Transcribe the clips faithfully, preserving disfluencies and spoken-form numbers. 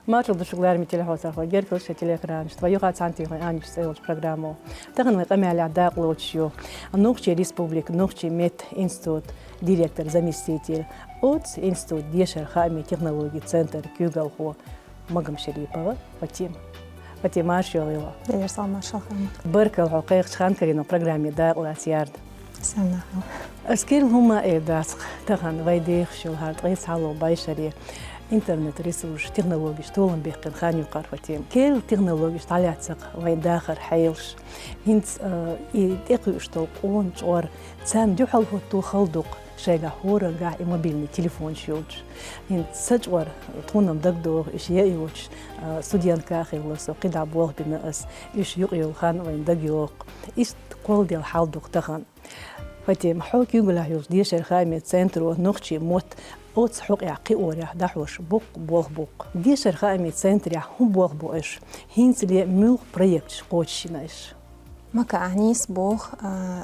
Маршал ду шуга, лараме телехьоцархой, геркал шо телеэкранашта. Вай юха цхьана тӀехьа «Аннаш» цӀи йолча программо. Тахан вай къамаьл дакъалоцуш ю Нохчий Республика, Нохчий меттан институт директора заместитель, оцу институт дешара хаамийн технологийн центра куьйгалхо Магомедшарипова Фатима. Фатима, марша йолийла. Дерсал маршал хама. Баркалла хьо кхайкхача хан карийна программе дакъалаца ярда. Санна хьо. Ас кхин хӀума а эр дац-кх, тахан вай дехаш йолу хӀара ткъе цхьалла бӀешаре интернет-ресурсаш, технологияш толам баьккхина хан ю-кх хӀара, Фатима. Керла технологияш дӀалаьцна-кх вайн дахаран хьелаш. ХӀинца, а, и тӀекхуьуш долу къона чкъор, царна дуьхьал хӀутту хала ду-кх шайгахь хӀораннехь и мобильный телефонаш йолчу. ХӀинца сан чкъор, тхуна-м дагадогӀу, уьш яа йоцуш, а, студентка а хилла со, кхидӀа болх бина ас, уьш юкъа йолу хан вайна дагайогӀу-кх. Иштта кхолладелла хьал ду-кх тахан. Фатима, хьо куьйгаллехь йолчу дешара хаамийн центро нохчийн мотт оцу хьокъехь кхиорехь дӀахьош боккха болх бу-кх. Дешара хаамийн центрехь хӀун болх бу аша? ХӀинцале муьлха проекташ кхочушйина аша? Мака ахь нийса болх, а,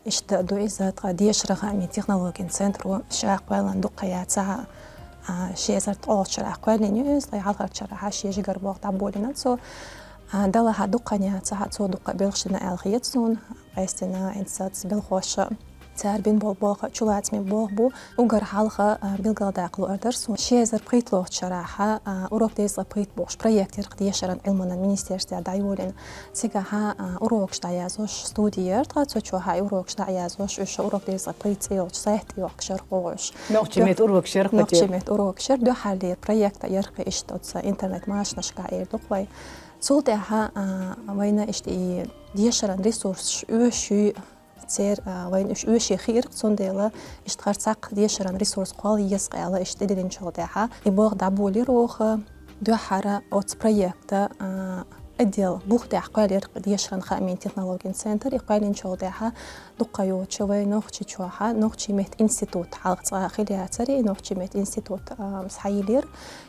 иштта ду иза, тхан дешара хаамийн технологийн центро ша кхоьллина дуккха яцахь, а, ши эзар ткъолгӀачу шарахь кхоьллина ю иза, ткъа хьалхарчу шарахь шен жигара болх дӀаболийна цо. А, далахь дуккха яцахь, цо дуккха белхаш дина аьлла хета суна. Къаьстина, хӀинца белхоша цара бина болу болх чулацаме болх бу. Уггар хьалха, а, билгалдаккха луур дара суна. Ши эзар пхийтталгӀачу шарахь, а, «Урок дезткъе пхийтта» бохуш проект яра-кх дешаран, Ӏилманан министерствехь дӀайолийна. Цигахь, а, урокаш дӀаязъеш студи яра тхан, цу чохь и урокаш дӀаязъеш, уьш «Урок дезткъе пхийтта» цӀе йолчу сайта тӀе йохкуш яра-кх уьш. Нохчийн меттан урокаш яра-кх. Нохчийн меттан урокаш яра, дуьххьарлера проект яра-кх иштта оцу интернет-машанашкахь, эр ду-кх вай. Цул тӀаьхьа, а, вайна иштта и дешаран ресурсаш оьшуш, церан, а, вайна уьш оьшуш хиира-кх, цундела иштта хӀара цхьаккха дешаран ресурс кхолла еза-кх аьлла, иштта тӀедиллинчул тӀаьхьа и болх дӀаболийра оха. Дуьххьара оцу проекта, а, отдел бух тӀехь кхоьллира-кх дешаран хаамийн технологийн центр. И кхоьллинчул тӀаьхьа дуккха йоцуш вай Нохчийчохь, Нохчийн меттан институт хьалха цкъа хилла яцара, и Нохчийн меттан институт, а, схьайиллира.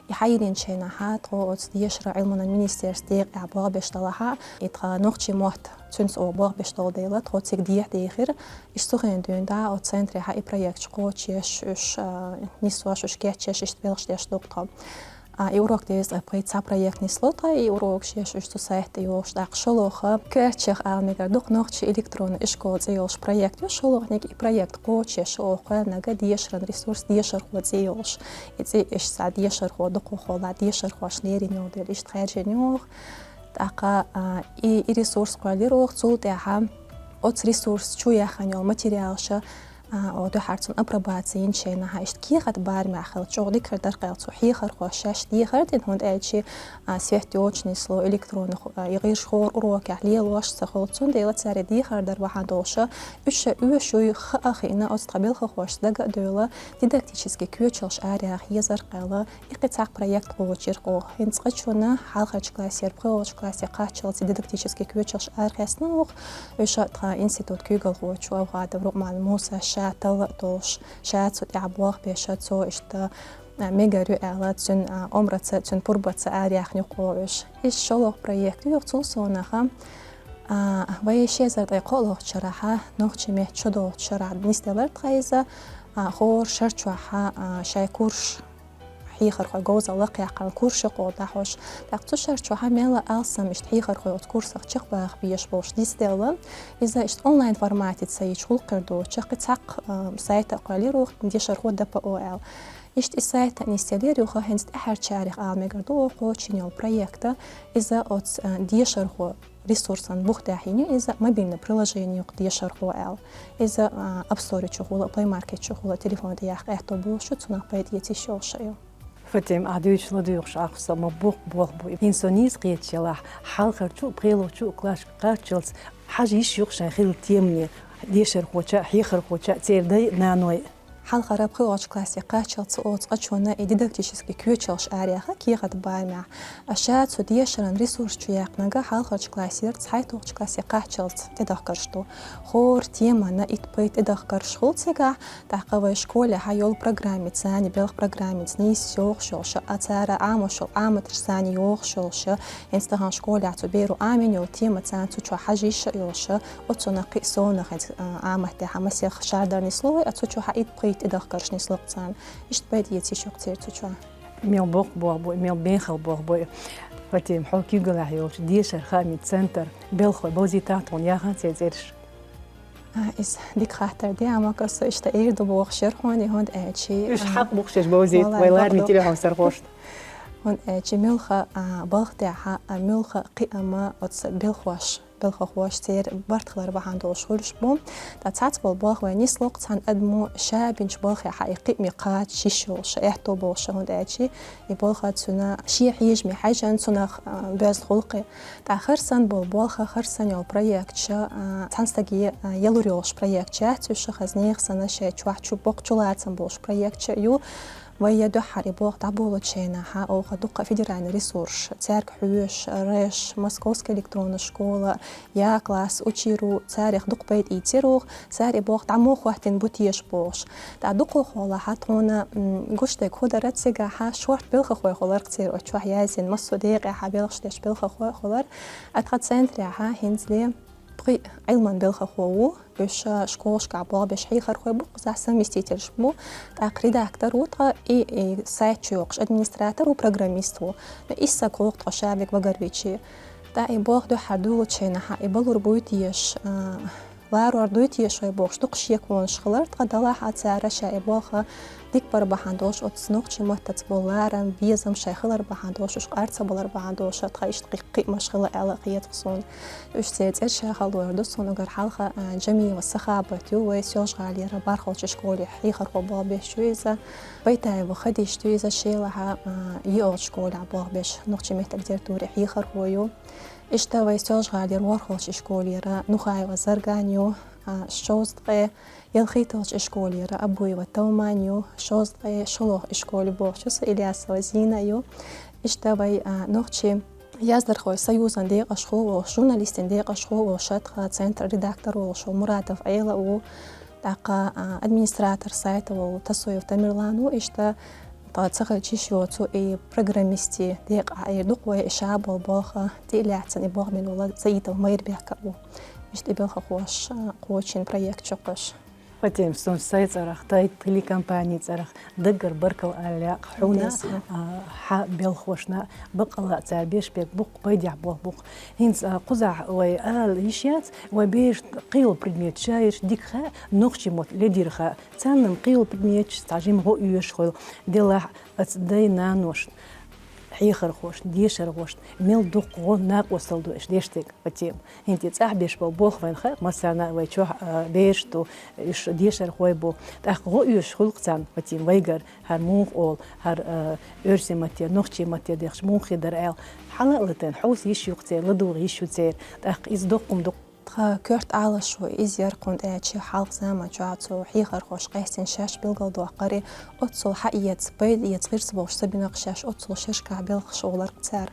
И хьайиллинчу хенахь тхо оцу дешаран, Ӏилманан министерстван декъехь болх беш делахь, и тхан нохчийн мотт цуьнца оха болх беш долу дела, тхо цига дехьа дехира. Иштта цу хенан дуьйна дӀа оцу центрехь и проекташ кхочушъеш, уьш, а, нисъеш, уьш кечъеш, иштта белхаш деш ду-кх тхо. А, и «Урок дезткъе пхийтта» цхьа проект нисло тхан, и урокаш еш уьш цу сайта тӀе йолуш. ТӀаккха шолгӀа, коьртачех ала мегар ду-кх, «Нохчийн электронный школа» цӀе йолуш проект ю, шолгӀаниг и проект кхочушъеш оха кхоьллинарг дешаран ресурс «Дешархо» цӀе йолуш. И цӀе иштта цхьа дешархо дукхахволу, дешархошна лерина йолу дела иштта хаьржина ю оха. ТӀаккха, а, и, и ресурс кхоьллира оха, цул тӀаьхьа оцу ресурс чу яьхна йолу материалаш, а, оха дуьххьара цунна апробаци йинчу хенахь, иштта кехат барамехь хилла, чӀогӀа дика хир дара-кх аьлла цу хьехархоша шаьш дехар дина, хӀунда аьлча, а, свет йоцуш нисло, электронный, а, и гӀирс хӀора урокехь лелош ца хуьлу, цундела цара и дехар дар бахьана долуш, уьш ша оьшуш хаа хиъна, оцу тхан белхахошна дага а девлла, дидактический коьчалш араяха езар-кх аьлла, и кхин цхьа проект кхочуьйтура оха. ХӀинца цкъачунна хьалхарчу классера пхоьалгӀачу классе кхаччалц и дидактический коьчалш арахецна оха. Уьш тхан институтан куьйгалхочо Авгадов Руман Муса ша талла а долуш, ша цу тӀехь болх беш, цо иштта, а, мегар ю аьлла, цуьнан, а, омраца, цуьнан пурбаца араяьхна ю-кх оха уьш. Иза шолгӀа проект ю оха. Цул совнаха, а, вай ши эзар ткъе кхоалгӀачу шарахь, нохчийн меттан шо долчу шарахь нисделира тхан иза, а, хӀора шар чохь, а, шайн курс хьехархой говзалла лакхъяккхаран курсаш кхолла дӀахьош. ТӀаккха цу шар чохь мелла а алсам иштта хьехархой оцу курсах чекхбаха безаш болуш нисделла. Иза иштта онлайн формате ца йича гӀуллакх хир доцуш, кхин цхьаккха, а, сайт а кхоьллира оха, «Дешархо д п о» аьлла. Иштта и сайт а нисделира оха, хӀинца тӀаьхьарчарех ала мегар ду оха кхочушйина йолу проект. Иза оцу, а, дешархо ресурсан бух тӀехь йина иза мобильное приложение ю-кх «Дешархо» аьлла. Иза, а, App Store чухула, Play Market чухула телефон тӀе яккха аьтто болуш ю, цунах пайда эца йиш йолуш а ю. Фатима, ахь дуьйцуш ладугӀуш ахь со ма боккха болх бу. ХӀинца со нийса кхеташ елахь, хьалхарчу а, пхоьалгӀачу а классашкахь кхаччалц хьажа йиш ю-кх шайн хилла темане дешархочаь а, хьехархочаь а, церан дай а, наной а. Хьалхара пхоьалгӀачу классе кхаччалц оха цкъачунна и дидактический коьчалш араяха, кехат барамехь. А ша цу дешаран ресурс чу яьккхинарг хьалхарчу классера цхьайтталгӀачу классе кхаччалц тӀедахкарш ду. ХӀора темана итт-пхийтта тӀедахкарш хуьлу цигахь, тӀаккха вай школехь йолу программица, царна белхан программица нийса йогӀуш йолуш, а цара Ӏамош йолу Ӏаматашца царна йогӀуш йолуш, хӀинца тахана школехь цу беро Ӏамийна йолу тема царна цу чохь хьажа йиш а йолуш, оцунах кхин а совнаха хӀинца, а, Ӏамат тӀехь масех шардар нисло вай, а цу чохь итт-пхийтта тӀедахкарш нисло-кх царна. Иштта пайда эца йиш ю-кх церан цу чохь. Мел боккха болх бу, мел бенхал болх бу. Фатима, хьо куьйгаллехь йолчу дешаран хаамийн центран белхалой бовзийтахьа тхуна, яханций цӀераш? А, иза дика хаттар ду, амма аса иштта эр ду бохуш яра хьуна, хӀунда аьлча, уьш а, хьакъ бу-кх шаьш бовзийта, валлахӀи, вай лараме телефон сарахошна. ХӀунда аьлча муьлхха, а, балха тӀехь, а, муьлхха кхин а ма оцу белхош, белхахоша церан барт хилар бахьана долуш хуьлуш бу. Ткъа цхьацца болу болх вай нисло-кх цхьана адамо ша бинчу балхехь и кхиаме кхача йиш йолуш, аьтто болуш, хӀунда аьлча и балха цуьнан шен хьежаме хьаьжна, цунах, а, боьзна хуьлу-кх и. Ткъа хӀара санна болу болх, хӀара санна йолу проекташ, а, цхьана стаге, а, ялур йолуш проекташ яц уьш, хаза нехан санна шайн чохь чу боккха чулацам болуш проекташ ю. Вай я дуьххьара и болх дӀаболучу хенахь, оха дуккха федеральный ресурс, цаьрга хьоьжуш, РЭШ, Московская электронная школа, Я-класс, Учи.ру, царах дукха пайда ийцира оха, цара и болх дӀа муха хӀоттийна бу теша бохуш. Ткъа дукхаххо лахь тхуна, м, гуш дерг хӀун дара, цигахь шорта белхахой хуьлура-кх церан оцу чохь яздина, массо а декъехь белхаш деш белхахой хуьлура. А тхан центрехь хӀинцале пхи Ӏилман белхахо ву, уьш школашкахь болх беш хьехархой бу, кхузахь совместительш бу, тӀаккха редактор ву тхан, и, и сайт чу йоккхуш администратор ву, программист ву. Ну, исс стаг хуьлу-кх тхан ша верг вагарвича. Ткъа и болх дуьххьара долучу хенахь, и балур буй теша, а, ларор дуй теша вай бохуш, дукха шеконаш хилира, ткъа делахь а цара ша и болх дика бар бахьана долуш, оцу нохчийн маттаца болу ларам, безам шайн хилар бахьана долуш, уьш къар ца балар бахьана долуш, тхан иштта кхи-, кхиамаш хилла аьлла хета-кх суна. Уьш церан цӀераш ша хала лорур ду суна, уггар хьалха, а, Джамиева Сахабат ю, вай Соьлжа-ГӀалера Бархалчу школехь хьехархо болх беш ю иза. Байтаева Хадижат ю, иза Шелахь, а, йоьалгӀачу школехь болх беш, нохчийн меттан литературин хьехархо ю. Иштта вай Соьлжа-ГӀалера ворхӀалгӀачу школера Нухаева Зарган ю, а, шовзткъе ялхитталгӀачу школера Абуева Талман ю, шовзткъе шолгӀа школа бохучу са Ильясова Зина ю. Иштта вай, а, нохчийн яздархойн союзан декъашхо а волуш, журналистийн декъашхо а волуш, тхан центран редактор волуш волу Мурадов Ӏела а ву, тӀаккха, а, администратор сайта волу Тасоев Тамерлан ву, иштта тхан ца хилча йиш йоцу и программистийн декъахь эр ду-кх вай, и ша болу болх тӀе а лаьцна, и болх бина волу Саидов Майрбек а ву. Иштта и белхахоша, а, кхочуш йина проект чу кхуьуш. Фатима, суна сайн цӀарах, тхан телекомпанин цӀарах даггара баркалла ала лаьа-кх хьуна, Деза. А, хьан белхахошна, баккъалла а цара беш берг бу-кх, пайдехь болх бу-кх. ХӀинца, а, кхузахь вай ала йиш яц, вайн берашна кхин йолу предметаш ша ерш дика хаьа, нохчийн мотт ледара хаьа. Царна-м кхин йолу предметаш цхьа жимма гӀо оьшуш хуьлу, делахь а оцу дай-наношна, хьехархошна, дешархошна мел дукха гӀо, накъосталла ду уьш деш дерг, Фатима. ХӀинца и цӀахь беш болу болх вайна хаьа, массарна а вай чохь, а, бераш ду, уьш дешархой бу. ТӀаккха гӀо оьшуш хуьлу-кх царна, Фатима, вайгара, хӀара муха олу, хӀара, а, оьрсийн матте, нохчийн матте дехча муха хир дара аьлла. Хьала а латийна, хьовса йиш ю-кх церан, ладугӀу йиш ю церан. ТӀаккха иза доккха хӀума ду-кх. Тхан коьрта Ӏалашо иза яра-кх, хӀунда аьлча хьалха заман чохь цу хьехархоша къаьстина шаьш билгалдоккхура, оццул хьаэца, пайда эца гӀирс болуш ца бина-кх шаьш, оццул шерашкахь белхаш олура-кх цара.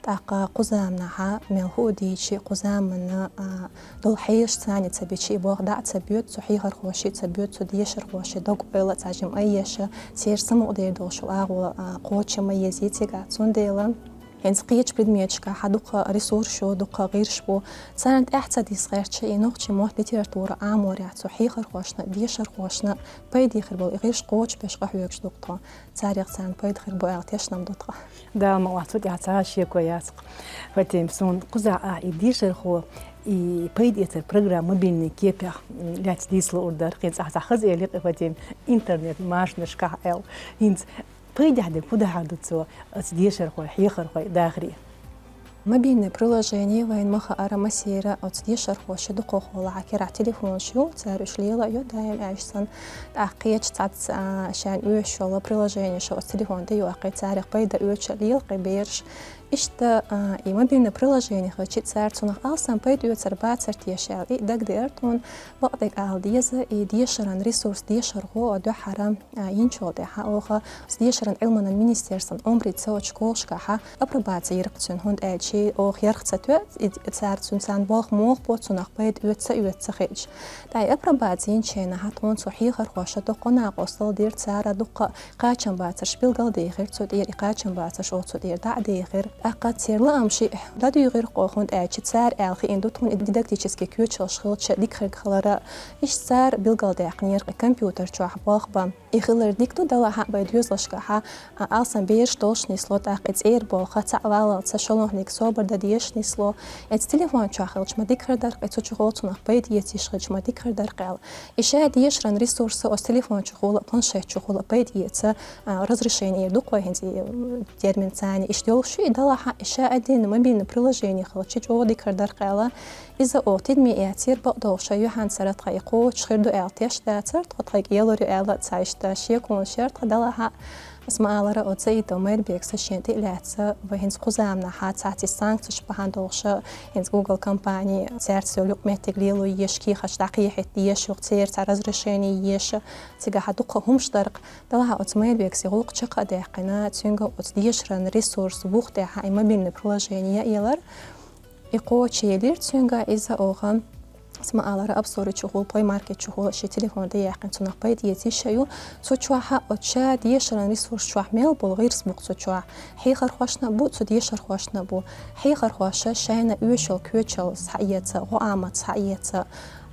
ТӀаккха кху заманахь мел хӀу а дийча, кху заманна, а, долу хьелаш царна ца бича, и болх дӀа а ца боьду, цу хьехархоший а ца боьду, цу дешархоший дог-ойла а цхьа жимма айъеш, церан самукъадер долуш йолу агӀо, а, кхочуш ма езий цигахь. Цундела хӀинца кхечу предметашкахь дуккха ресурс ю, дуккха гӀирс бу. Царна тӀаьхьа ца дисса гӀерташ, и нохчийн мотт, литература Ӏаморехь цу хьехархошна, дешархошна пайде хир болу и гӀирс кхочушбеш къахьоьгуш ду-кх тхо. Царах царна пайда хир бу аьлла тешнам ду тхан. Дала ма вахь, цу тӀехь цхьа а шеко яц-кх. Фатима, суна кхузахь ахь и дешархо, и пайда эцар программа мобильный кепехь, м, лаьцна дийца луур дара. ХӀинца ахь цхьа хаза элира-кх, Фатима, интернет машинашкахь аьлла. ХӀинца пайдехь дерг хӀун дахьар ду цо, оцу дешархойн, хьехархойн дахаре? Мобильное приложение вайна ма хаара массеран оцу дешархоша, дукхаххо лахь керахь телефонаш ю, цара уьш лела а йо даим аьлча санна. ТӀаккха кхечу цхьацца, а, шайна оьшуш йолу приложенеш оцу телефон тӀе йоккхий, царах пайда оьцуш а лела-кх и бераш. Иштта, а, и мобильное приложение хилча, цара цунах алсам пайда оьцур бацара теша аьлла, и дагадеара тхуна. Бакъдерг ала деза, и дешаран ресурс, дешархо а дуьххьара, а, йинчул тӀаьхьа оха оцу дешаран Ӏилманан министерстван омрица оцу школашкахь апробаци йира-кх цуьнан, хӀунда аьлча оха ярх ца тоьа, и цара цуьнан, царна болх муха бо, цунах пайда оьцу ца оьцу ца хилча. ТӀаккха и апробаци йинчу хенахь тхуна цу хьехархоша дуккха накъосталла дира, цара дуккха кхачам бацарш билгалдехира цу тӀера, и кхачам бацарш оха цу тӀера дӀа а дехира. ТӀаккха церан лаам шиъ дӀадуьйгӀира-кх, хӀунда аьлча цар аьлча хиъна ду тхона дидактически куьйгаллаш хилча дика хирг хилар. Иштта цар билгалдаьккхинера-кх компьютер чохь болх бан. И хилар дика ду, делахь а вайн доьзалашкахь а алсам бераш долуш нисло, тӀаккха и цӀера болх цхьаъ валлалц шолгӀаниг собар дан дезаш нисло. Эцу телефон чохь хилча ма дика хир дара-кх, и цу чухула цунах пайда эца йиш хилча ма дика хир дара-кх аьлла. И ша дешаран ресурс оцу телефон чухула, планшет чухула пайда эца, а, разрешение эр ду-кх вай хӀинца и, м, термин царна, иштта йолуш ю, и делахь а, и ша а дина мобильный приложение хилча чӀогӀа дика хир дара-кх аьлла. Иза оха тидаме эцнера, бакъдолуш юьхьанца тхан и кхочуш хир ду аьлла теш дацара, тхо тхайга елор ю аьлла, цхьа иштта шеконаш яра тхан, делахь а, ас ма-аллара, оцу Саитов Майрбека сан шена тӀе а лаьцна, вай хӀинца кху заманахь цхьацца санкцеш бахьана долуш, хӀинца Google компани цаьрца йолу юкъаметтиг лело езаш, кехаташ дӀакхехьийта езаш, юха церан цхьа разрешение езаш, цигахь дуккха хӀумаш дара-кх. Делахь а оцу Майрбекас и гӀуллакх чекх а даьккхина, цуьнга оцу дешаран ресурс бух тӀехь и мобильный приложение а елира. И кхочушъелира цуьнга иза оха, ас ма-аллара, App Store чухула, Play Market чухула шен телефон тӀе яьккхина, цунах пайда эца йиш а ю. Цу чохь а оцу ша дешаран ресурс чохь мел болу гӀирс бу-кх цу чохь. Хьехархошна а бу, цу дешархошна а бу. Хьехархоша шайна оьшуш йолу коьчалц схьаэца, гӀо-Ӏамац схьаэца,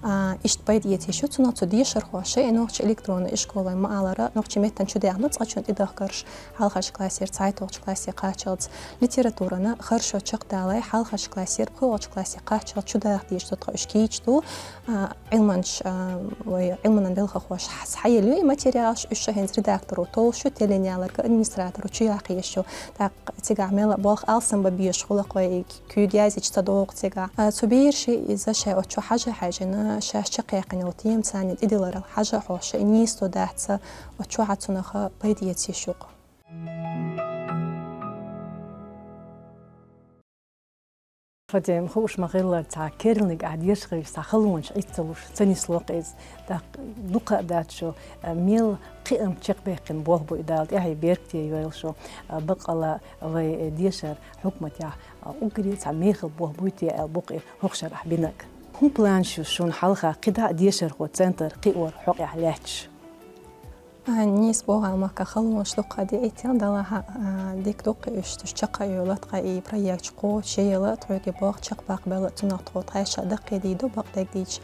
а, иштта пайда эца йиш ю цунах. Цу дешархоша и нохчийн электронни школе, ма-аллара, нохчийн меттана чу даьхна цкъачунна тӀедахкарш, хьалхарчу классера цхьайтталгӀачу классе кхаччалц, литературана хорошо чекхдалале, хьалхарчу классера пхоьалгӀачу классе кхаччалц чу даха дезаш ду тхан, уьш кийча ду, а, Ӏилманчаш, а, вай Ӏилманан белхахоша схьаелла ю и материалаш, уьш ша хӀинца редакторо толлуш ю, теллина яларга администраторо чу яккха езаш ю. ТӀаккха цигахь мел а болх алсам бан безаш хуьлу-кх вай, и куьйга язйича ца догӀу цигахь. А, цу бераша иза ша оцу чу хьажа а хьаьжна, шаьш чекхъяьккхина йолу тема царна тӀедилларал хьажа а хьожуш, и нийса ду дац, оцу чохь а цунах пайда эца йиш ю-кх. Фатима, хууш ма-хиллара, цхьа керланиг ахь дешахь хилча, цхьа халонаш Ӏитталуш ца нисло-кх иза. ТӀаккха дукха а дац шу, а, мел кхиам чекхбаьккхина болх бу и, Дала тӀаьхье беркате йойла шу, а, баккъала вай, э, дешара хьукматехь, а, уггаре цхьа мехала болх буй те аьлла бу-кх и хӀокху шарахь бинарг. ХӀун планаш ю шуна хьалха кхидӀа а дешархо центр кхиоран хьокъехь лаьтташ? А, нийса боху, махкахь халонаш дуккха а дӀаиттина, делахь а, а, дика ду-кх уьш, уьш чекх а йойла, тхан и проекташ кхочушъяла, тхоьга и болх чекхбаккхабелла, цунах тхо тхаьш а даккхийдийр ду, бакъдерг дийцича.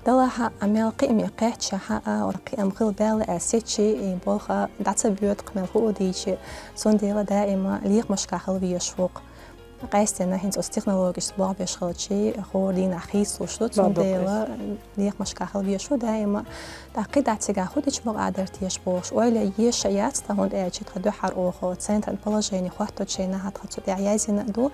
Делахь а, мел кхиаме кхаьччахь а, кхиам хила баьлла аьлла сецчи, и болх дӀа ца боьду-кх, мел хӀу а дийцича, цундела даима лекхамашкахь хила везаш ву-кх. Къаьсттина хӀинца оцу технологешца болх беш хилчи, хӀора дийнахь хийцалуш ду, цундела лекхамашкахь хила везаш ву даима. ТӀаккха кхидӀа цигахь хӀу дича бакъ а дара теша бохуш, ойла еш а яц тхан, хӀунда аьлча тхан дуьххьара оха центран положение хӀоттучу хенахь тхан цу тӀехь язйина а ду.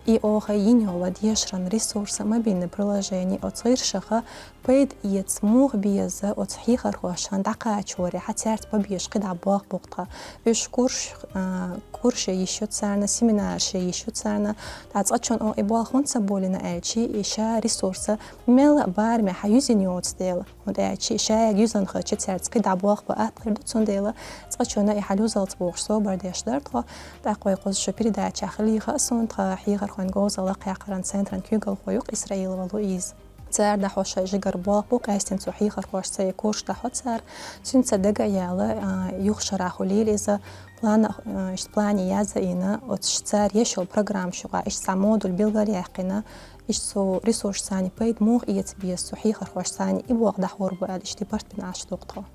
И оха йина йолу дешаран ресурс, мобильный приложение, оцу гӀирсаша пайда эца муха беза оцу хьехархошна дӀакхачорехь, цаьрца бан безаш кхидӀа болх бу-кх тхан. Уьш курс, а, курс ян йиш ю царна, семинараш ян йиш ю царна. ТӀаккха цкъачунна оха и болх хӀунда ца болийна аьлчи, и ша ресурс мел а барамехь юьзна йоцу дела. ХӀунда аьлча ша юьзна хилча цаьрца кхидӀа болх бан атта хир ду, цундела цкъачунна и хьал юзалц бохуш собар деш дара тхо. ТӀаккха вай кхуза шу передачехь хилийта а суна, тхан хьехархойн говзалла кхайкхаран центран куьйгалхо ю-кх Исраилова Луиза. Цара дӀахьо шайн жигара болх бу, къаьсттина цу хьехархошца и курс дӀахьо цара. Цуьнца дага а яьлла, а, юха шарахь хуьлийла иза, план, а, иштта плане язйина, оцу цара еш йолу программаш юкъахь иштта цхьа модуль билгал а яьккхина, иштта цу ресурсашца пайда муха эца беза цу хьехархошца, и болх дӀахьор бу аьлла, иштта и барт бина Ӏаш ду-кх тхо.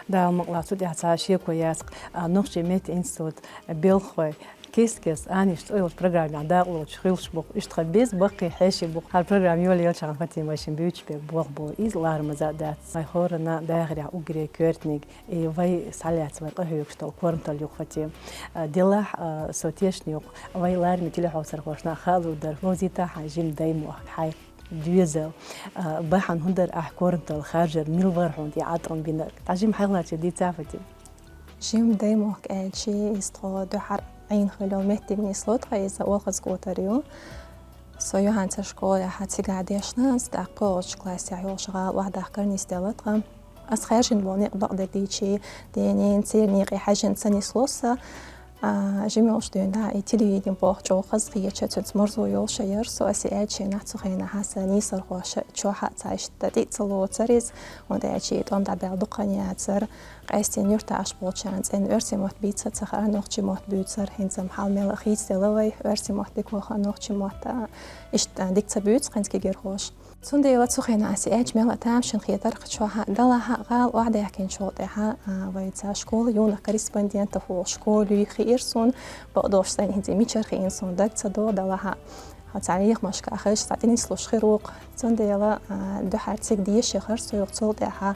Дала мукъ лахь, цу тӀехь цхьа шеко яц-кх, а, нохчийн меттан институтан белхахой кест-кеста «Аниш» цӀе йолчу программехь дакъалоцуш хуьлуш бу-кх. Уьш тхан беза баккхий хьеший бу-кх. ХӀара программа йолаелчахьана, Фатима, вай шина буьйцуш берг болх бу. Иза ларам-м а дац. Вай хӀоранна дахарехь уггаре коьртаниг, и вай схьалаьцна вай къахьоьгуш долу корматалла ю-кх, Фатима. А, делахь а, со тешна ю-кх, вай лараме телехьовсархошна а хаалур дара, вовзийта хьайн жима даймохк, хьайн доьзал, а, бахьана хӀун дара ахь корматалла харжар, мила вара хьуна тӀе Ӏаткъам бинарг? Цхьа жима хьалхарче дийцахьа, Фатима. Жима даймохк аьлчи, иза тхо дуьххьара Ӏийна хуьлу йолу меттиг нисло тхан, иза Олхазкъотар ю. Со юьхьанца школехь цигахь дешна, аса тӀаккха пхоьалгӀачу классехь йолуш гӀала охьадахкар нисделла тхан. Аса хаьржина болу некъ, бакъдерг дийцича, ден-ненан, церан некъе хьаьжжина ца нисло сан. А, жимёлш дуьйна, да, и телевидени боху чӀогӀа хаза хеташ, цуьнца марзо йолуш яра со, аса аьлча, нах цу хенахь аса нийсархоша чохь а цхьа иштта тӀе а ца лоцура иза, хӀунда аьлча и тӀом дӀабаьлла дукха хан яцара, къаьстина юьртахь болчарна цӀена оьрсийн мотт бийца ца хаьара, нохчийн мотт буьйцура, хӀинца-м хьал мел хийцаделла вай, оьрсийн мотт дика ваха, нохчийн мотт, а, иштта дика ца буьйцу хӀинца кегийрхоша. Цундела цу хенахь аса аьлча мел а тамашийна хетара чохь а, делахь а гӀала охьадаьхкинчул тӀаьхьа, а, вайца школа юнах корреспондентов волу школа юй хиира суна, бакъдолуш сайна хӀинца мичара хиина суна дага ца догӀу, делахь а, хьо цхьа лехамашка хезаш, цхьа тӀенислуш хир ву-кх. Цундела, а, дуьххьара цига деша яхара со юха цул тӀаьхьа,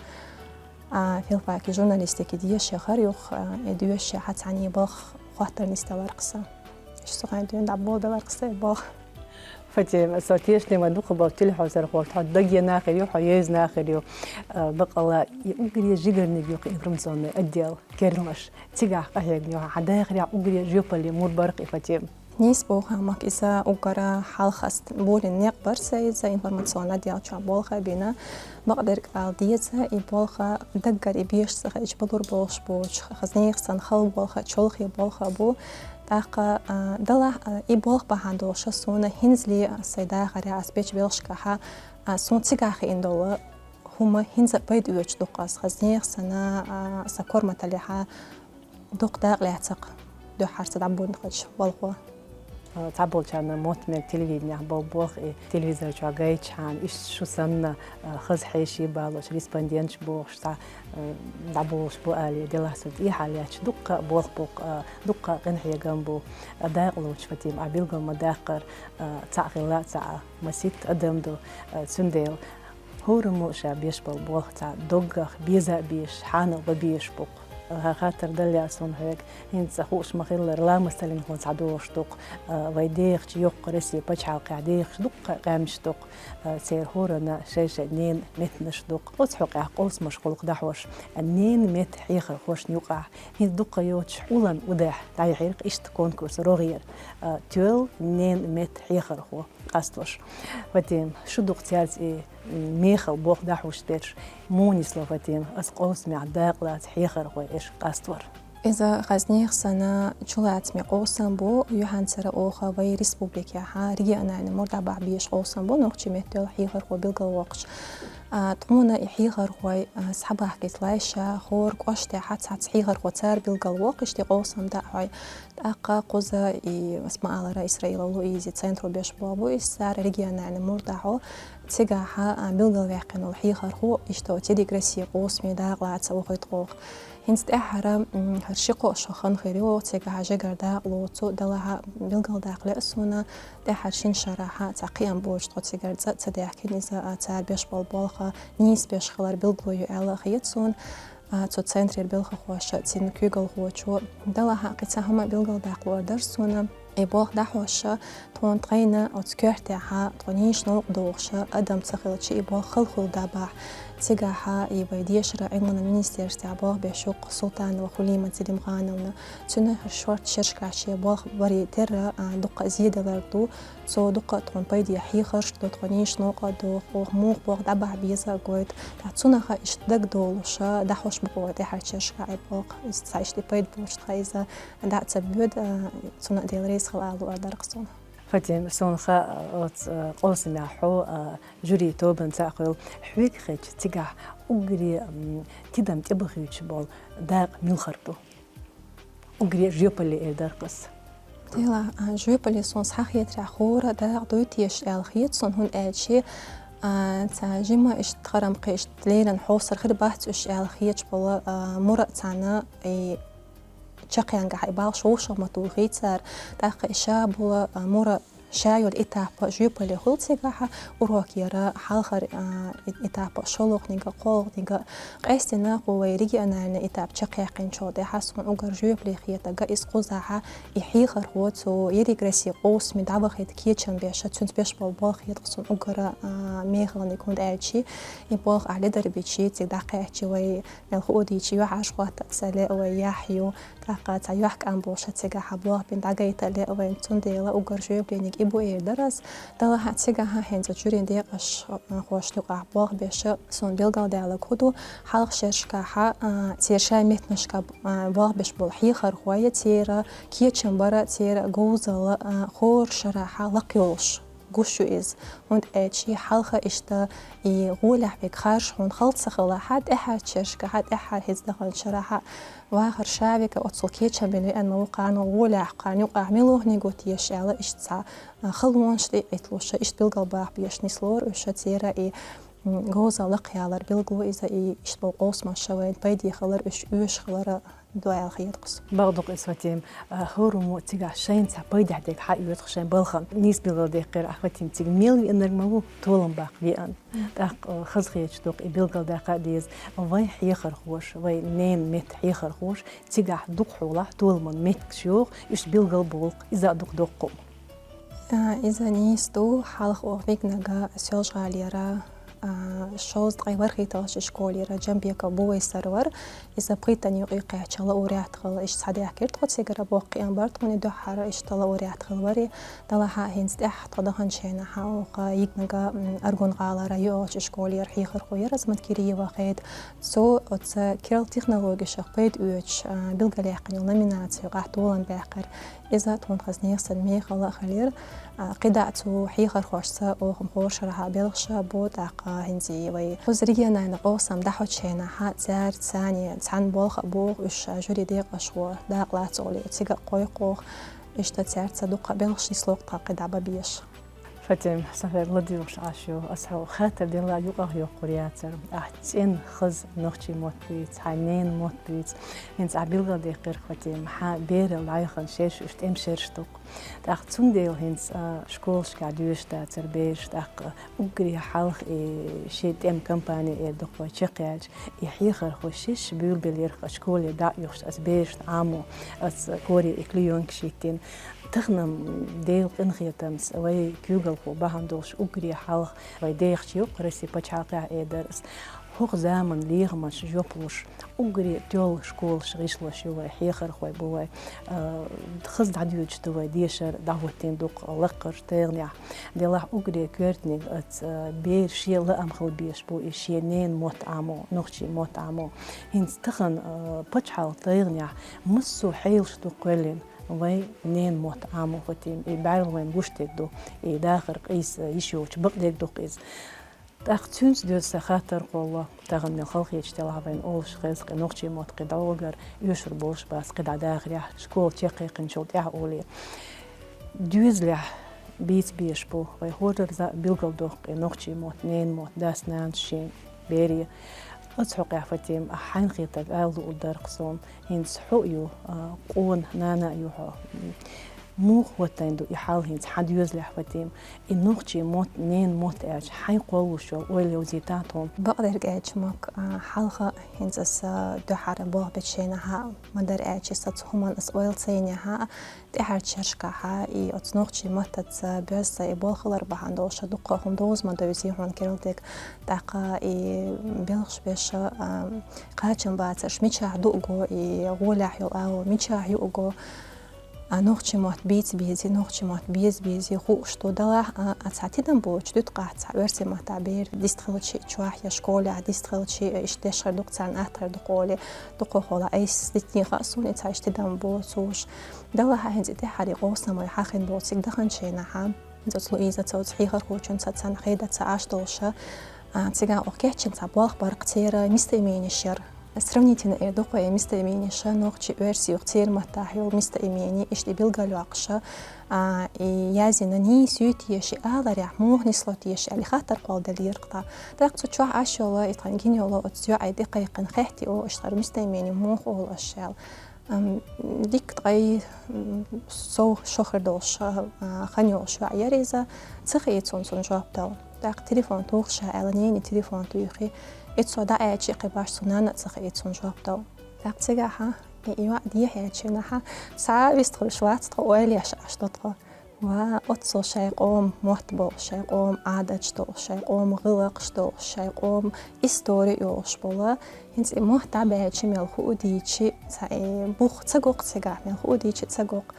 а, филфаке журналистике деша яхара юха, а, и доьшуш яхьа цхьаьна и балха хоттар нисделларх сан. Иштта со хьайн дуьйна дӀаболабелларх сан и балха. Фатима, со тешнема дукха болу телехьовсархошна, хьо даггенна хир ю, хьо езна хир ю. А, бакъалла, и уггаре жигарниг ю-кх информационный отдел, керланаш. Цигахь къахьегна ю хьан дахарехь уггаре жоьпалле мур бара-кх и, Фатима? Нийса боху хьан, Мак, иза уггара хьалха ас болийна некъ бара сан иза, информационный отдел чохь болх а бина. Бакъдерг ала деза, и болх даггара и беша ца хилча балур болуш боцуш, хазнех санна хала болх, чолхе болх бу. ТӀаккха, а, делахь а, и болх бахьана долуш суна хӀинцале сайн дахарехь ас бечу белхашкахь, а, суна цигахь хиъна долу хӀума хӀинца а пайда оьцуш ду-кх ас, хазнех санна, а, сан корматаллехь дукха дакъа лаьцна-кх дуьххьара сан дӀаболийначу балхо. А, цхьаболчарна мотт мега телевиденехь болу болх и телевизор чохь гайтчхьана, иштта шу санна, а, хаза хьеший балош, респонденташ бохуш, цхьа, а, дӀаболуш бу алий, делахь цунна тӀехьа лаьтташ дуккха а болх бу-кх, а, дуккха а къинхьегам бу. А, дакъа лоцуш, Фатима, ахь билгал ма-даккхара, а, цхьаъ хилла, цхьаъ масийтта адам ду, а, цундела. ХӀораммо ша беш болу болх цхьа доггах беза а безаш, хьанал бан безаш бу-кх. Хьан хаттар далла суна хьоьга, хӀинца хууш ма-хиллара, ламасталлин хӀума цхьа долуш ду-кх, а, вай дехачу йоккха Россин пачхьалкхехь дехаш дуккха а къаьмнаш ду-кх, а, церан хӀоранна шай-шай ненан меттанаш ду-кх. Оцу хьокъехь къовсамаш хуьлу-кх дӀахьош, а, ненан меттан хьехархошна юкъахь. ХӀинца дуккха йоцуш Улан-Удехь дӀаяхьира-кх иштта конкурс рогӀера, а, тоьлла ненан меттан хьехархо къастош. Фатима, шу ду-кх цаьрца и мехала болх дӀахьош берш. Муха нисло, Фатима, аса къовсамехь дакъалаца хьехархой еш къаствар? Иза хазнех санна чулацаме къовсам бу, юьхьанцара оха вай республикехь региональный мур дӀабахьа безаш къовсам бу, нохчийн меттан хьехархо билгалвоккхуш. А, тхуна и хьехархой, а, схьабахкийта лайша, хӀора кӀоштехь цхьацца хьехархо цара билгалвоккхуш, и къовсам дӀахьой. ТӀаккха кхуза и, ас ма-аллара, Исраилов Луизи центро беш болу бу, иза цара региональный мур дӀахьо, цигахь, а, билгалваьккхина волу хьехархо, иштта оцу «Дерриг Россия» къовсаме дакъалаца вохуьйту оха. ХӀинца тӀаьххьара, м, хӀара ши-кхо шо хан хир ю оха цигахь жигара дакъа лоцу, делахь а билгалдаккха лаьа суна, тӀаьххьара шина шарахь цхьа кхиам боцуш тхо цигара цӀа а ца даьхкина, иза, а, цара беш болу болх нийса беш хилар билгало ю аьлла а хета суна. А, цу центрера белхахоша, цуьнан куьйгалхочо, делахь а кхин цхьа хӀума билгалдаккха луур дара суна. И болх дӀахьош, тхуна тхайна оцу коьртехь тхо нийса новкъа дохуш адам ца хилча, и болх хала хуьлу дӀабахьа. Цигахь и вай дешара Ӏилманан министерствехь болх беш ю-кх Султанова Хулима Цилимхановна. Цуьнан шорта шерашкахь шен болх баре терра, а, дуккха а зеделларг ду. Цо дуккха а тхуна пайде хьехарш а до, тхо нийса новкъа а доху, оха муха болх дӀабахьа беза а гойту. Ткъа цунах а иштта дагадолуш, дӀахьош бу-кх вай тӀаьххьарчу шерашкахь и болх. Иза цхьа иштта и пайда боцуш тхан иза дӀа а ца боьду, а, цунна а Дела реза хила ала луур дара-кх суна. Фатима, суна хаьа, оцу, а, къовсамехь хьо, а, жюри тобанца а хуьлу. Хьоьга хетча, цигахь уггаре, м, тидам тӀебахуьйтуш болу дакъа муьлхара ду? Уггаре жоьпалле эр дара-кх ас. Дела, а, жоьпалле суна схьахетарехь хӀора дакъа дуй теша аьлла хета суна, хӀунда аьлча, а, цхьа жима иштта тхарам кхин иштта леррина хьовсар хир бац уьш аьлла хеташ болу, а, мура а цхьаьна и чекхъянгахь и балхаш вовшахматуьйту хийцара, тӀаккха и ша болу, а, мура ша йолу этап а жоьпалле хуьлу цигахь, урок яра, хьалхара, а, э-, этап а, шолгӀаниг а, кхоалгӀаниг а. Къаьстина кху вай региональный этап чекхъяьккхинчул тӀаьхьа суна уггар жоьпалле хетарг иза кхузахь и хьехархо цу «Ерриг Россия» къовсаме дӀавахийта кечам беш, цуьнца беш болу болх хета-кх суна уггар, а, мехалниг, хӀунда аьлча и болх ахь ледара бича, цига дӀакхаьчча вай мел хуу дийцича, юьхьӀаьржа хӀотта а ца лаьа вай, яхь ю, тӀаккха цхьа юьхькӀам болуш цигахь болх бина дӀагайта а лаьа вайна, цундела уггар жоьпаллениг И бу эр дар аз, далахьа цигахьа хӀинца жюрин декъаш, а, хошта юкъахь болх беша, суна билгалдаьлларг хӀу ду, хьалха шерашкахьа, а, церан шайн меттанашка, а, болх беш болу хьехархой, церан кечам бара, церан говзалла, а, хӀора шарахьа лакха йолуш гуш ю иза. ХӀунда аьлча хьалха иштта и гӀолехь вега харжа хьуна хала ца хилахьа, тӀаьхьарчу шерашкахьа, тӀаьхьара хӀинца даханчу шарахьа вахар ша вега оццул кечам бина веана ма ву кхана гӀолехь, кхана юкъахь мила хӀунда гуш ю теша аьлла, иштта цхьа халонаш тӀе а Ӏитталуша, иштта билгалбаха беш нислора уьш церан и, м, говзалла лакхъялар билгало иза, и иштта болу къовсамаш вайна пайде хилар, уьш оьшуш хилара дуьхьал хеташ. Бакъду-кх иза, Фатима, а, хӀораммо цигахь шайна цхьа пайдехь дерг хьаоьцуш шайн балхана. Нийса билгалдаьккхира ахь, Фатима, цига мел веанарг ма ву, толам баккха веана. ТӀаккха, а, хазахеташ дукха и билгалдаккха а деза. Вайн хьехархоша, вайн ненан меттан хьехархоша цигахь дукха хьолахь толаман меттигаш йоху, уьш билгалболу-кх, иза а дукха доккху. А, иза нийса ду, хьалха оха вигнарг Соьлжа-ГӀалера, а, шовзткъе ворхӀитталгӀачу школера Джамбеков Бувайсар вара. Иза пхийттанна юкъе кхаьчча лауреат хилла, иштта схьадаьхкира тхо цигара, боккха кхиам бара тхуна, и дуьххьара иштта лауреат хилла вара. Далахьа хӀинца тӀаьхьа тхо даханчу хенахьа оха йигнарг, м, Аргун-ГӀалара йоьалгӀачу школера хьехархо яра Азамат Кириева Хеда. Цо оцу керла технологешах пайда оьцуш, а, билгалъяьккхина йолу номинаци юкъахь толам баьккхира. Иза тхуна хаза нехан санна мехала а хилира. А, кхидӀа а цу хьехархошца оха-м хӀора шарахьа белхаш а бу, тӀаккха хӀинца и вай кхуза региональни къовсам дӀахьочу хенахьа цаьрца цхьаьна цхьаьна болх а боху уьш, а, жюри декъашхо дакъа лаца олий, цига а кхойкху оха. Иштта цаьрца дуккха а белхаш нисло-кх тхан кхидӀа бан безаш. Фатима, сан хьоьга ладоьгӀуш Ӏаш ю, аса хьо хаттар делла юкъах йоккхур яцара. Ахь цӀена хаза нохчийн мотт буьйцу, хьайн ненан мотт буьйцу. ХӀинца ахь билгалдаьккхира, Фатима, хьан берал дӀаяхана шераш уьш тӀеман шераш ду-кх. ТӀаккха цундела хӀинца, а, школашкахь доьшуш дацара бераш, тӀаккха уггаре хьалха и шен тӀеман кампани эр ду-кх вай чекхъяьлча, и хьехархой шаьш буьйлабеллера-кх школе дӀа а оьхуш аса берашна Ӏамо, аса коре и клеёнкаш йиттина. Тахана-м Делан къинхетамца вай куьйгалхо бахьана долуш уггаре хьалха вай дехачу йоккха Россин пачхьалкхехь эр дара аса. ХӀокху заманан лехамашна жоп луш, уггаре тоьлла школаш гӀишлош ю вай, хьехархой бу вай, а, хаза дӀадоьдуш ду вай дешар, дӀахӀоттийна дукха лакхарчу тайгӀанехь. Делахь уггаре коьртаниг оцу, а, беран шен лаам хила безаш бу и шен ненан мотт Ӏамо, нохчийн мотт Ӏамо. ХӀинца тахана, а, пачхьалкхан тайгӀанехь массо а хьелаш ду кхоьллина вайн ненан мотт Ӏамо, Фатима, и бӀаьрла вайна гуш дерг ду, и дахар къийса йиш йоцуш бакъдерг ду-кх иза. ТӀаккха цуьнца доьзна сан хаттар кхолло, тахана мел халахеташ делахь а вайна олуш хеза, кхин нохчийн мотт кхин дӀогара оьшур болуш бац, кхидӀа дахарехь, школа чекхъяьккхинчул тӀаьхьа олий. Доьзалехь бийца безаш бу, вай хӀоразза а билгалдоккху и нохчийн мотт, ненан мотт, дас-нанас шен бере. Оцу хьокъехь, Фатима, ахь хьайна хетарг ала луур дара-кх суна. ХӀинца хьо а ю, а, къона нана а ю хьо. Муха хӀоттийна ду и хьал хӀинца хьан доьзалехь, Фатима? И нохчийн мотт, ненан мотт аьлча, хьайн кхоллалуш йолу ойла йовзийтахьа тхуна. Бакъдерг аьлча, ма-кх, а, хьалха хӀинца аса дуьххьара болх бечу хенахьа, ма-дарра аьлча, аса цу хӀуманна аса ойла ца йинехьа, тӀаьхьарчу шерашкахьа и оцу нохчийн маттаца боьзна и болх хилар бахьана долуш дуккха а хӀума довза ма довзий хьуна керла дерг. ТӀаккха и белхаш беша, а, кхачам бацарш мичахь ду а го, и гӀолехь йолу агӀо мичахь ю а го, а, нохчийн мотт бийца безий, нохчийн мотт беза безий хууш ду. Далахь, а, а, цхьа тидам боцуш дуьткъахь цхьа оьрсийн маттахь бер дистхилчий чохь я школехь дистхилчий, а, иштта деш хир ду-кх царна, атта хир ду-кх олий, дукхаххула айса дитина хаьа суна и цхьа иштта тидам боцуш. Далахь а хӀинца и тӀаьххьара къовсам вай хьахийна болу цига даханчу хенахьа. ХӀинца оцу Луизаца, оцу хьехархочунца цхьаьна хедаца Ӏаш долуша, а, цигахь оха кечйина цхьа болх бара-кх, церан местоименеш яра. Сравнительно эр ду-кх вай местоименеш нохчийн, оьрсийн, юха церан маттахь йолу местоимени, иштта и билгалйоккхуша, а, и яздина нийса юй теша, и аларехь муха нисло теша аьлла хаттар кхолладелира-кх тхан. ТӀаккха цу чохь Ӏаш йолу, и тхан гина йолу оцу йоӀе тӀекхайкхина хаьттий оха, иштта хӀара местоимени муха олу аша аьлла. Ам, дикка ткъе, м, сов шо хир долуш, а, хан йолуш йоӀ яра иза, ца хиира цунна жоп дала. ТӀаккха телефон туху ша аьлла, ненан телефон туьйхи. И цо дӀааьлча а кхин башха цу нанна а ца хиира цунна жоп дала. ТӀаккха цигахьа и йоӀ дехьаьчча нахьа, цхьа а вистхуьлуш вац тхо, ойла еш Ӏаш ду тхо. Ва, оццул шайн къоман мотт болуш, шайн къоман Ӏадаташ долуш, шайн къоман гӀиллакхаш долуш, шайн къоман истори йолуш болу. ХӀинца и мотт дӀабаьлча мел хуу дийчи, цхьа и бух ца го-кх цигахь, мел хуу дийчи ца го-кх.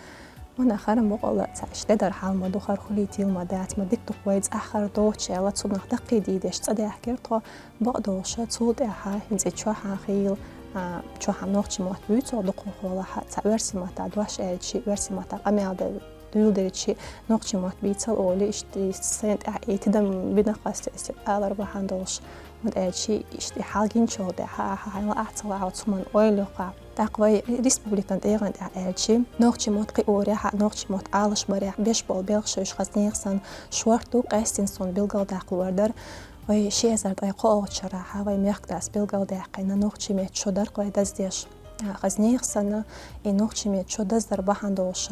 Ванах хӀара бокъонца иштта дар хьал ма ду, хӀара хулийтийла ма дац, ма дика ду-кх вай цӀагӀа хӀара доцуш аьлла, цунах даккхийдийдеш цӀа даьхкира тхо. Бакъдолуш цул тӀаьхьа хӀинца и чохь хилла, а, чохь нохчийн мотт буьйцу дукхахьолахь, цхьа оьрсийн маттахь дош аьлча, оьрсийн маттахь къамел де-, дуьйладелча, нохчийн мотт бийцал олий, иштта и сайна тӀехь и тидам бина къаьстта, иштта алар бахьана долуш. ХӀунда аьлча иштта и хьал гинчул тӀаьхьа ахьа хьайна лаахь а ца лаахь а цу хӀуманна ойла йоккху. ТӀаккха вай республикан тӀегӀан тӀехь аьлча, нохчийн мотт кхиорехь а, нохчийн мотт Ӏалашбарехь а беш болу белхаш уьш хаза нехан санна шорта ду, къаьсттина суна билгалдаккха луур дара. Вай ши эзар ткъе кхоалгӀачу шарахь вай мехкдас билгалдаьккхина нохчийн меттан шо дара-кх вай даздеш. А, хаза нехан санна, и нохчийн меттан шо даздар бахьана долуш,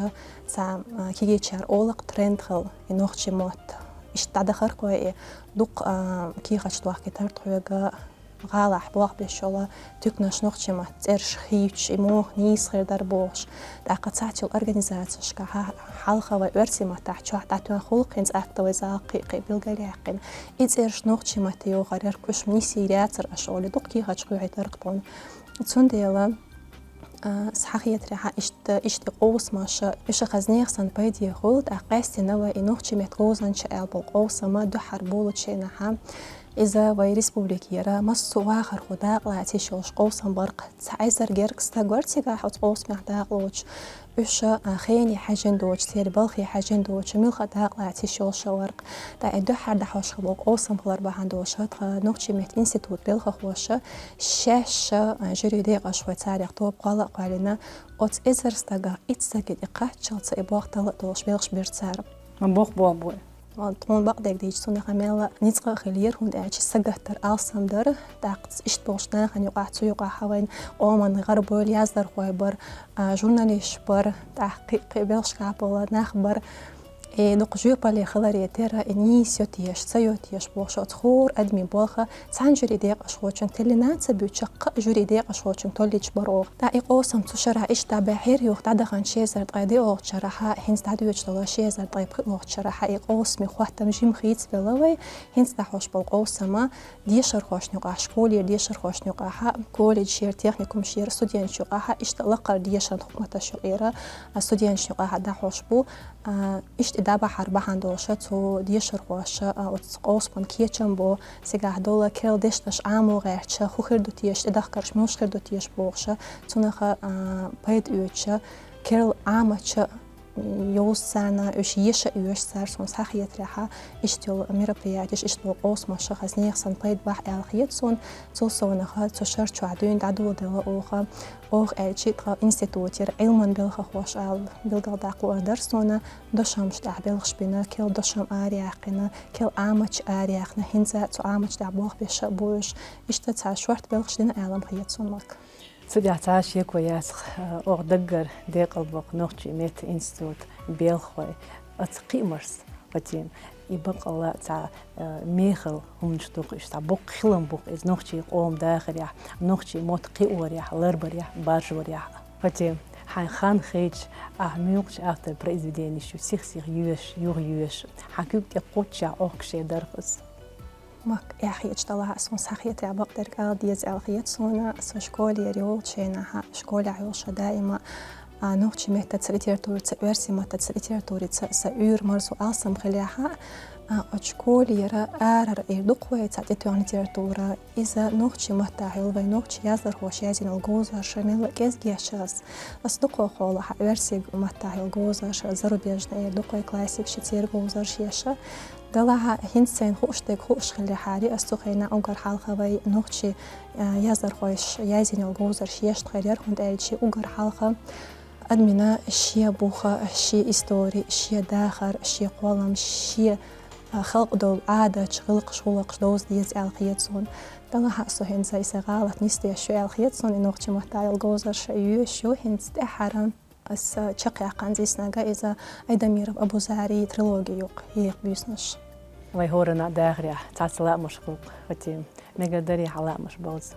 цхьа, а, кегийчара олу-кх, тренд хилла и нохчийн мотт. Иштта дӀадахара-кх вай и дукха, а, кехаташ дохкийтара тхоьга, гӀалахь болх беш йолу туьканаш нохчийн маттан цӀераш хийцча, и муха нийса хир дара бохуш. ТӀаккха цхьацца йолу организацешкахь хьалха вай оьрсийн маттахь чохь дӀатоьхна хуьлу-кх хӀинца актовый зал кхин а, кхин а билгалъяьккхина. И цӀераш нохчийн матте йохур яра-кх, уьш нисйийр яцара аша олий, дукха кехаташ хьоьхуьйтура-кх тхуна. Цундела, а, схьахетарехь а, иштта, иштта и къовсамаш, уьш хаза нехан санна пайде хуьлу, тӀаккха къаьсттина вай и нохчийн меттан говзанчаш аьлла болу къовсам дуьххьара болучу хенахь, иза вай республикера массо а вахархо дакъалаца йиш йолуш къовсам бара-кх. Цхьа эзар гергга стаг вара цигахь оцу къовсамехь дакъалоцуш. Уьш, а, хене хьаьжжина доцуш, церан балхе хьаьжжина доцуш, муьлхха а дакъалаца йиш йолуш вара-кх. ТӀаккха и дуьххьара дӀахьош хилла болу къовсам хилар бахьана долуш, тхан нохчийн меттан институтан белхахоша шаьш а, жюри декъашхой, царех тоба кхолла а кхоьллина, оцу эзар стагах итт стаге тӀе кхаччалца и болх талла а толлуш белхаш бира цара. Ма боху, боху, бой. Ван тхуна бакъдерг дийча, цунах мелла ницкъ а хилира, хӀунда аьлча сагаттар алсам дара, тӀаккха иштта болчу нахана юкъахь, цу юкъахь вайн къоман гӀарабевлла яздархой бара, а, журналисташ бара, тӀаккха кхин а, кхин а белхашкахь болу нах бара. И дукха жоьпалле хиларе терра, и нийса йо теша, ца йо теша бохуш, оцу хӀора адамийн болх цхьана жюри декъашхочун теллина а ца буьйцуш, кхаа жюри декъашхочун толлуьйтуш бара оха. ТӀаккха и къовсам цу шарахь иштта дӀабаьхьира, юха дӀадахана ши эзар ткъе диъалгӀачу шарахь, хӀинца дӀадоьдуш долу ши эзар ткъе пхиъалгӀачу шарахь и къовсамийн хӀоттам жимма хийцабелла вай, хӀинца дӀахьош болу къовсам дешархошна юкъахь, школера дешархошна юкъахь, колледжера, техникумашера студенташ юкъахь, иштта лакхара дешаран хӀукматаш юкъера, а, студенташна юкъахь дӀахьош бу. А, иштта и дӀабахьар бахьана долуш, цу дешархоша, а, оцу къовсаман кечам бо, цигахь долу керла дешнаш Ӏамо гӀерташ, хӀун хир ду теша, тӀедахкарш муьлш хир ду теша бохуш, цунах, а, пайда оьцуш, керла Ӏамача йовза царна, уьш еша а оьшу цара, суна схьахетарехь, иштта йолу мероприятеш, иштта болу къовсамаш хаза нехан санна пайда бахь аьлла хета суна. Цул совнаха цу шар чохь дуьйна дӀадоладелла оха, оха аьлча тхан институтера Ӏилман белхахоша ала билгалдаккха луур дара суна, дошамаш тӀехь белхаш бина, керла дошам араяьккхина, керла Ӏамач араяьккхина, хӀинца цу Ӏамач тӀехь болх беш а бу уьш. Иштта цхьа шорта белхаш дина аьлла-м хета суна, Мак. Цу тӀехь цхьа шеко яц, э, оха даггара декъалбо-кх нохчийн меттан институтан белхахой. Оцу кхиамашца, Фатима, и баккъалла цхьа, э, мехала хӀуманаш ду-кх уьш, цхьа боккха хилам бу-кх иза нохчийн къоман дахарехь, нохчийн мотт кхиорехь, ларбарехь, баржорехь. Фатима, хьайн хан хилча, ахь муьлххачу автора произведенеш ю сих-сиха йоьшуш, юхайоьшуш, хьан куьг тӀе кхуччехь охкуш хир дара-кх иза? Мак, эхь хеташ далахь а, суна схьахетарехь бакъдерг ала деза аьлла хета суна. Со школера йолчу хенахь, школехь йолуш даима, а, нохчийн меттаца, литератураца, оьрсийн маттаца, литературица сан уьйр-марзо алсам хилехь а, оцу школера арара эр ду-кх вай цхьа тӀетоьхна литература. Иза нохчийн маттахь йолу вай нохчийн яздархоша язйина йолу говзарш мелла а кӀезиг еш ас. Ас дукхахьолахь оьрсийн маттахь йолу говзарш, зарубежный эр ду-кх вай классикаш, церан говзарш еш. Делахь а, хӀинца сайна хууш дерг хууш хиллехьара, ас цу хенахь уггар хьалха вай нохчийн, а, яздархоша язйина йолу говзарш еш тхайра яра, хӀунда аьлча уггар хьалха адамна шен бух, шен истори, шен дахар, шен кхоллам, шен, а, халкъан долу Ӏадаташ, гӀиллакхаш, гӀуллакхаш довза деза аьлла хета суна. Делахь а, со хӀинца и сан гӀалат нисдеш ю аьлла хета суна, и нохчийн маттахь йолу говзарш йоьшуш ю хӀинца тӀаьххьара. Ас чекхъяьккхина зиснарг иза Айдамиров Абузарийн трилоги ю-кх, еха буьйсанаш. Вай хӀоранна а дахарехь цхьацца лаамаш хилла-кх, Фатима. Мегар дарий хьан лаамаш бовза?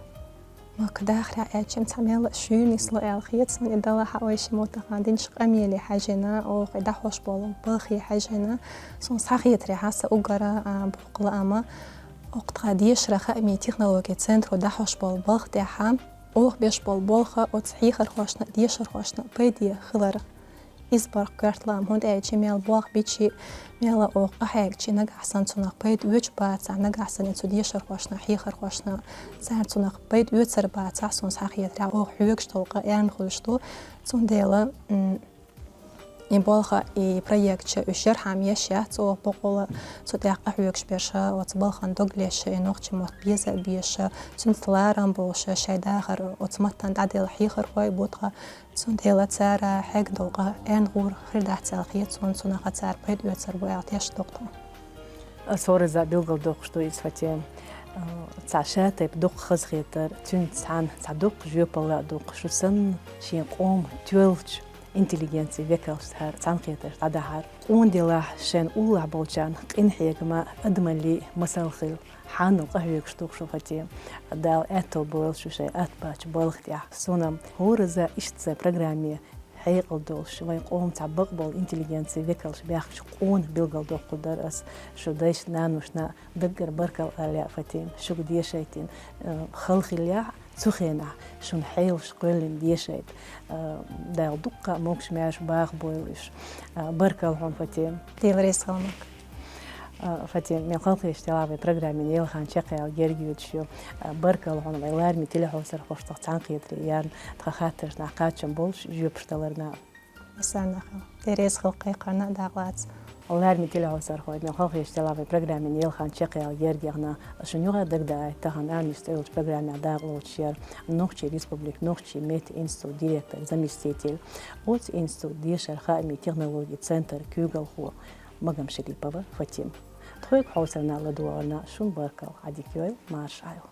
Мак, дахарехь аьлча-м цхьа мелла а шуьйра нисло аьлла хета суна, и делахь а вай шиммо тахана динчу къамеле хьаьжжина, оха и дӀахьош болу балхе хьаьжжина. Суна схьахетарехь сан уггар а, а, боккха лаам, оха тхан дешаран хаамийн технологийн центро дӀахьош болу балха тӀехь, оха беш болу болх оцу хьехархошна а, дешархошна а пайде хилар. Иза барх коьртла, хӀунда аьлча мел болх бичи, мел оха къахьегчи нагахь санна цунах пайда оьцуш бацахь, нагахь санна цу дешархошна, хьехархошна, цара цунах пайда оьцур бацахь, суна схьахетарехь, оха хьоьгуш долу къа эрна хуьлуш ду. Цундела, м, и болх, и проект ша уьш ярхьама еш яц оха бакъволу, цу тӀехь къахьоьгуш берш, оцу балхана дог леш, и нохчийн мотт беза а безаш, цуьнца ларам болуш, шайн дахар оцу маттана дӀаделла хьехархой бу тхан. Цундела цара хьегна долу къа эрна гӀур хир дац аьлла хета суна, цунах цара пайда оьцур бу аьлла тешаш ду тхо. Ас хӀоразза билгалдоккхуш ду иза, Фатима. Цхьа шатайпа дуккха хазахетар, цуьнца цхьаьна цхьа дуккха жоьпалла а дуккха, шу санна шен къоман тоьллачу интеллигенцин векалш цхьаьна цхьаьнакхетарш дӀадахьар. Къона делахь шайна уллохь болчарна къинхьегам а, адамаллин а масал хила. Хьанал къахьоьгуш ду шу, Фатима. Дала аьтто бойла шу шайн атта баьчу балха тӀехь. Суна хӀоразза иштта сайн программе хьекъал долуш, вайн къоман цхьа бакъболу интеллигенцин векалш баьхкачу къона билгалдоккхур дара ас, шу дайшна, наношна даггара баркалла ала лаьа, Фатима, шуьга дешийтина, э, хала хиллехь, цу хенахь шуна хьелаш кхоьллина дешийта. Э, Дала дуккха а могуш-маьрша баха бойла уьш. Э, баркалла хьуна, Фатима. Дела реза хуьлда. А, Фатима, мел халахеташ делахь вайн программин ялханча чекхъяла герга йоьдуш ю. А, баркалла хьуна вайн лараме телехьовсархошца цхьаьнакхетаре ярна, тхан хаттаршна кхачам болуш жоьпаш даларна. Исарна хила. Дела реза хуьлда кхайкхарна а дакъалаца. Лараме телехьовсархой, мел халахеташ делахь вайн программин ялханча чекхъяла герга яхна, шуна юха дагадаийта тахана «Арманаш» цӀе йолчу программехь дакъалоцуш яра Нохчийн Республикан нохчийн меттан институтан директоран заместитель, оцу институтан дешаран хаамийн технологийн центран куьйгалхо Магомедшарипова Фатима. Тхоьга хьовсарна ладогӀарна шуна баркалла, Ӏадика йойла, марша Ӏайла.